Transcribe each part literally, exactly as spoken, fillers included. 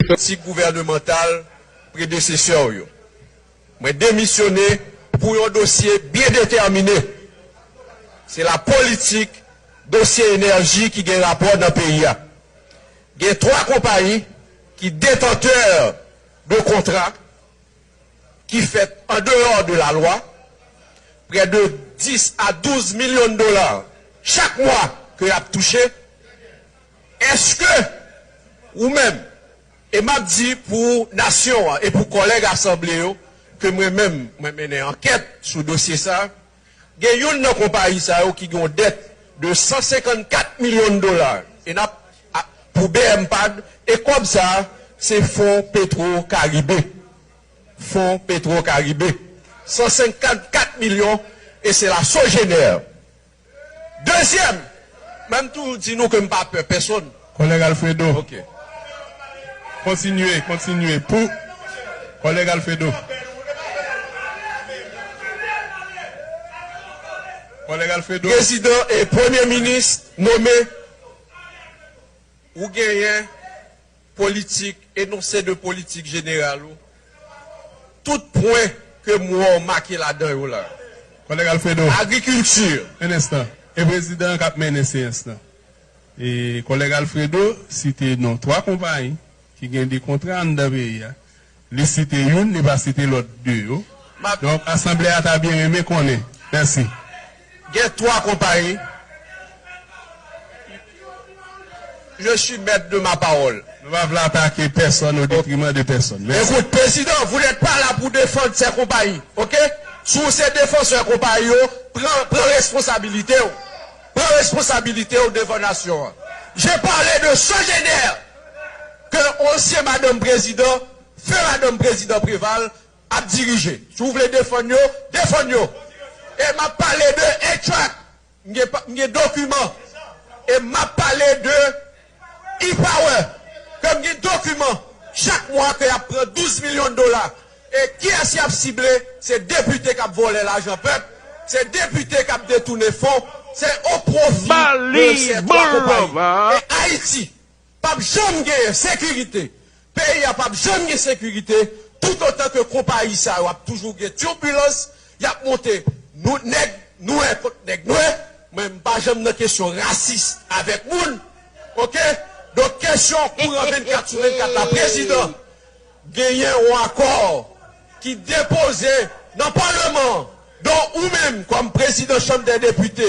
politik gouvènemantal predesesè w yo. Mwen demisyone pou yon dosye byen detèmine. Se la politik dosye enèji ki gen rapò nan peyi a. Gen twa konpayi ki detantè de kontra ki fèt an deyò de lalwa, prè de dis a douz milyon dola chak mwa ke y ap touche. Èske ou menm, e m ap di pou nasyon an e pou kòlèg asanble yo, ke mwen menm, mwen mennen ankèt sou dosye sa, gen youn nan konpayi sa yo ki gen yon dèt de san senkannkat milyon dola. E n ap, a, pou B M pad, e kòb sa, se Fon Petro Karibe. Fon Petro Karibe. San senkannkat milyon, e se la Sogener. Dezyèm, mwen m toujou di nou ke m pa pè pèsonn. Kòlèg Alfredo. Ok. Kontinye, kontinye. Pou kòlèg Alfredo. Kòlèg Alfredo. Prezidan e premye minis nome, ou genyen politik, enonse de politik jeneral ou. Tout pwen ke m wè w make ladan yo la. Kòlèg Alfredo. Agrikilti. Un instant. E prezidan an k ap mennen seyans lan. E kòlèg Alfredo site non twa konpayi ki gen de kontra anndan peyi a. Li site youn, li pa site lòt de yo. Donk, asanble a ta byen renmen konnen. Mèsi. Gen twa konpayi. Je suis maître de ma parole. Nou pa vle atake pèsonn au détriment de pèsonn. Mèsi. Écoute, président, vous n'êtes pas là pour défendre ces compagnies, ok? Si w se defansè konpayi yo, pran, pran responsabilite w. Pran responsabilite w devan nasyon an. J'ai parlé de Sogener, ke ansyen madanm prezidan, feu madanm prezidan Préval, ap dirije. Si w vle defann yo, defann yo. E m ap pale de A-Track. M gen pa, m gen dokiman. E m ap pale de E-Power. Ke m gen dokiman. Chak mwa ke y ap pran douz milyon dola. E kiyès y ap sible? Se depite k ap vòlè lajan pèp. Se depite k ap detounen fon. Se o pwofi de ces trois compagnies. E Ayiti p ap janm genyen sekirite. Peyi a p ap janm gen sekirite toutotan ke konpayi sa yo ap toujou gen tibilans, y ap monte nou, nèg nwè kont nèg nwè. Mwen, m pa janm nan kesyon rasis avèk moun. Oke? Donk, kesyon kouran vennkat sou vennkat la, prezidan, genyen yon akò ki depoze nan Palman an. Donk, ou menm, kòm prezidan Chanm dè Depite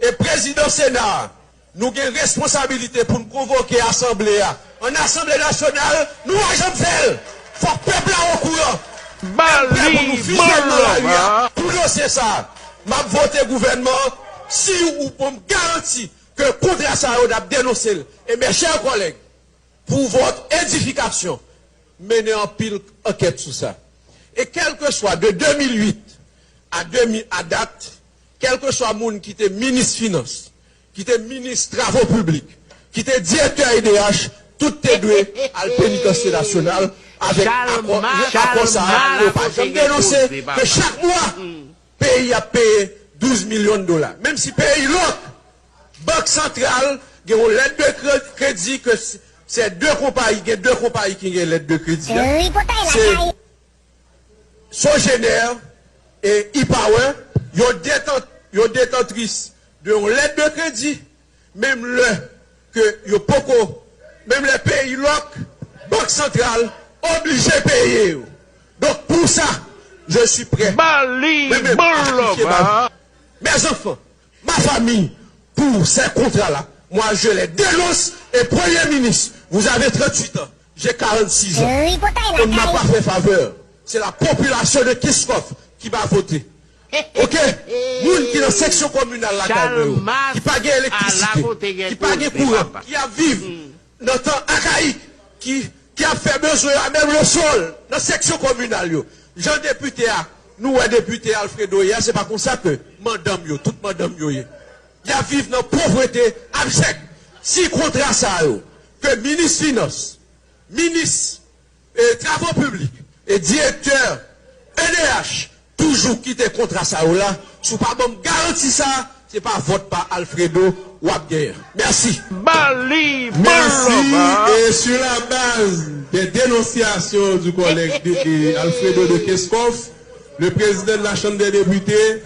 e prezidan Sena a, nou gen responsabilite pou n konvoke asanble a. An Asanble Nasyonal, nou pa janm fè l. Fòk pèp la okouran. E m prè pou nou fizyone nan lari a pou dosye sa a. M ap vote gouvènman an si ou ban m garanti ke kontra sa yo n ap denonse l. E mes chers collègues, pour votre édification, mennen anpil ankèt sou sa. E kèlkeswa de de mil uit a de mil, a dat, kèlkeswa moun ki te minis finans, ki te minis travo piblik, ki te direktè E D H, tout te dwe al penitansye nasyonal avèk akò, akò sa a, yo pa janm denonse ke chak mwa, peyi ap peye douz milyon dola. Menm si peyi lòk, Bank Santral gen yon lèt de kre-, kredi ke s-, se de konpayi, gen de konpayi ki gen lèt de kredi a. Se Sogener e E-Power, yo detan-, yo detantris de yon lèt de kredi, menm lè ke yo poko, menm lè peyi lòk, Bank Santral oblije peye yo. Donk, pou sa, je suis prêt. Mwen menm, a sakrifye ma vie, mes enfants, ma famille, pour ces contrats-là. Moi, je les dénonce. Et Premier ministre, vous avez trente-huit ans, j'ai quarante-six ans. On ne m'a pas fait faveur. C'est la population de Kiscoff qui m'a voté. Ok? Moun ki nan seksyon kominal lakay mwen yo, ki pa gen elektrisite, ki pa gen kouran, ki ap viv nan tan akayik, ki, ki ap fè bezwen yo a menm le sol nan seksyon kominal yo. Jan depite a, nou wè depite Alfredo ye a, se pa konsa ke mandanm yo, tout mandanm yo ye. Y ap viv nan povrete abjèk. Si kontra sa yo, ke minis finans, minis e travo piblik e direktè E D H toujou kite kontra sa yo la, si w pa ban m garanti sa, se pa vòt pa Alfredo w ap genyen. Mèsi. Bali Merci. Boulova. Et sur la base des dénonciations du collègue de- de Alfredo de Keskov, le président de la Chambre des députés,